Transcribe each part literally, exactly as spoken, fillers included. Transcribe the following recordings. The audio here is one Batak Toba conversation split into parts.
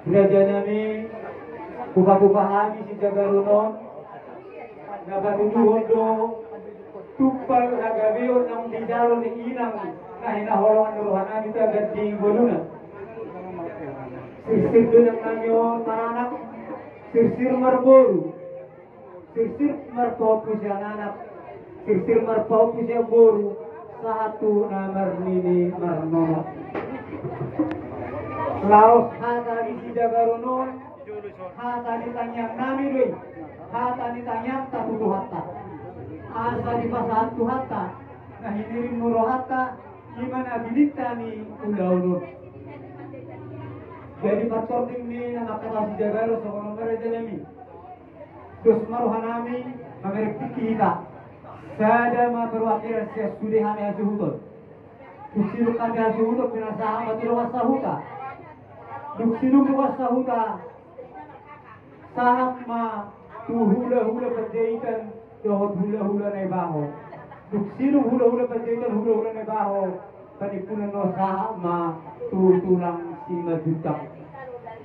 Raja nami, hupahupa hami sijagaron on, na patuduhon do tumpal hagabeon naung dijalo ni inang na hinaholongan ni roha nami tagak di ngoluna. Sirsir do inang nami on maranak, sirsir marboru, sirsir marpahompu sian anak, sirsir marpahompu sian boru, sahat tu na marnini marnono. Laos hata ni sijagaron on, hata ni tangiang nami do i, hata ni tangiangta tu Tuhanta. Asa dipasahat Tuhanta na hinirim ni rohanta, i ma na bininta ni ulaon on. Jadi partording ni na mangkatahon sijagaron songon on ma raja nami. Dos ma roha nami mamereng tingki hita. Sada ma perwakilan sian sude hami hasuhuton. Dung sidung hami hasuhuton pinasahat ma tu dongan sahuta. Dung sidung dongan sahuta, sahat ma tu hulahula Panjaitan dohot hulahula Naibaho. Dung sidung hulahula Panjaitan, hulahula Naibaho, panimpunan on sahat ma tu tulang Simanjuntak.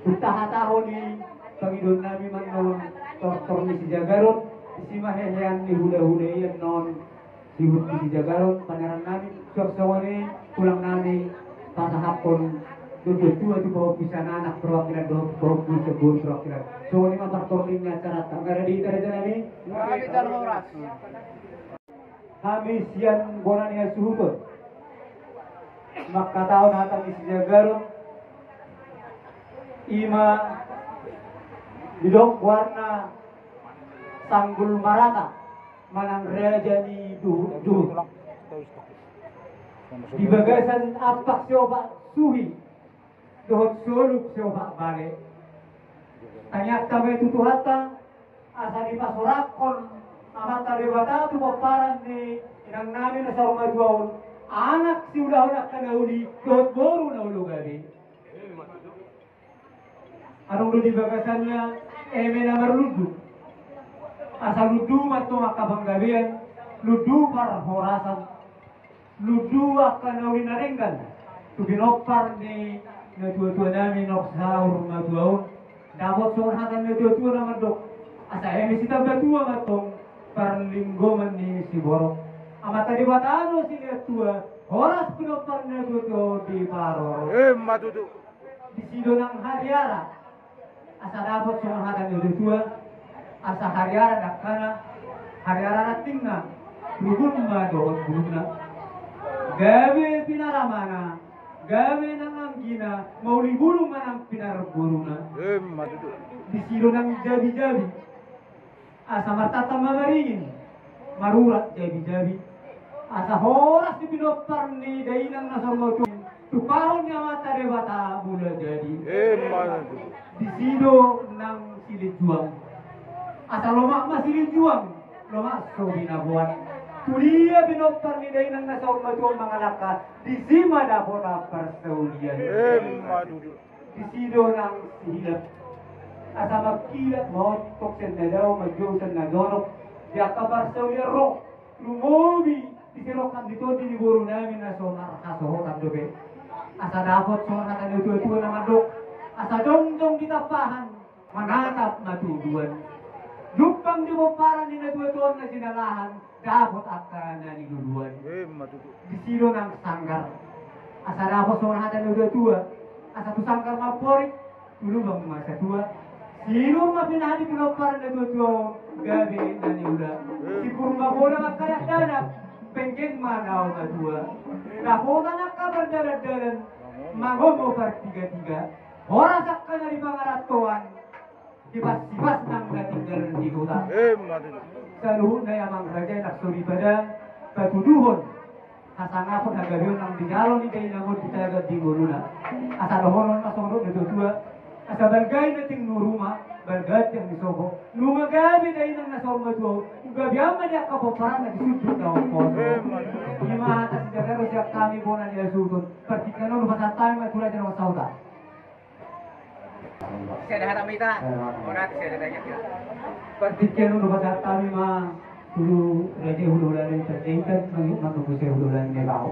Dung tahatahon i, pangidoan nami ma annon tortor ni sijagaron, disi ma hehean ni hulahula i annon. Sihut di sijagaron paneran nami, suang songon i tulang nami pasahathon natuatua tu pahompu sian anak perwakilan dohot pahompu sian boru perwakilan. Songon i ma partording ni acaranta. Nga ra di hita raja nami? Hami jalo horas. Hami sian bona ni hasuhuton mangkatahon hata ni sijagaron, i ma didok goarna Sanggul Marata manang raja ni duhutduhut. Di bagasan ampak siopat suhi dohot soluk siopat bale, tangiangta ma i tu Tuhanta asa dipasoranghon Amanta Debata tu pomparan ni inang nami na saur matua on anak siulahon angka na uli dohot boru na olo gabe. Adong do di bagasanna eme na marlundu. Asa lundu ma antong angka panggabean, lundu parhorasan, lundu angka na uli na denggan tu pinompar ni natuatua nami na saur matua on. Dapot songon hata ni natuatua na mandok, asa eme sitambatua ma antong parlinggoman ni siborok. Amanta Debata do silehon tua, horas pinompar ni natuatua on diparorot. Emma tutu. Disi do nang hariara. Asa dapot songon hata ni natuatua, asa hariara dangkana, hariara rantingna, rukun ma dohot bulungna. Gabe pinaramana, gabe nang anggina, mauli bulung ma nang pinarboruna. Emma tutu. Disi do nang jabijabi. Asa martata ma maringin, marurat jabijabi. Asa horas di pinompar ni dainang na saur matua on, tumpahon ni Amanta Debata mula jadi. Emma tutu. Disi do nang silinjuang. Asa lomak ma silinjuang, lomak so binaboan. Tudia pinompar ni dainang na saur matua on mangalangka, disi ma dapotan parsaulian. Emma tutu. Disi do nang sihilap. Asa mangkilap maontong sian na dao, manjou sian na jonok. Di angka parsaulian ro, lumobi di sirongkap ni tondi ni boru nami na so marhasohotan dope. Asa dapot songon hata ni natuatua na mandok, asa jongjong di tampahan, manatap ma tuduan. Jumpang di pomparan ni natuatua on na sinalahan, dapot angka na niluluan. Emma tutu. Disi do nang sanggar. Asa dapot songon hata ni natuatua, asa tu sanggar mamporik, tu lubang ma satua. Sinur ma pinahan ni pinompar ni natuatua on, gabe na niula. Em. Si Purba Bona mangkadandanak, penggeng ma na matua. Dapotan angka pardalandalan, mangomo partigatiga. Horas angka na di pangarantoan, sipasipas nang na tinggal di huta. Emma tutu. Saluhutna i amang raja i nang soripada patuduhon hasangapon hagabeon nang dijalo ni dainang on di tagak di ngoluna. Asa dohonon ma songon dok ni natuatua, asa balga i na tiang ni ruma, balga tiang ni sopo. Nunga gabe dainang na saur matua on, gabean ma di angka pomparanna di sundut na omposo. Emma tutu. I ma hata sijagaron sian hami bona ni hasuhuton. Partingkian on hupasahat hami ma tu raja na marsahuta. Sada hata ma hita. Sada hata. Partingkian on hupasahat hami ma tu raja hulahula ni Panjaitan, manang hulahula ni Naibaho.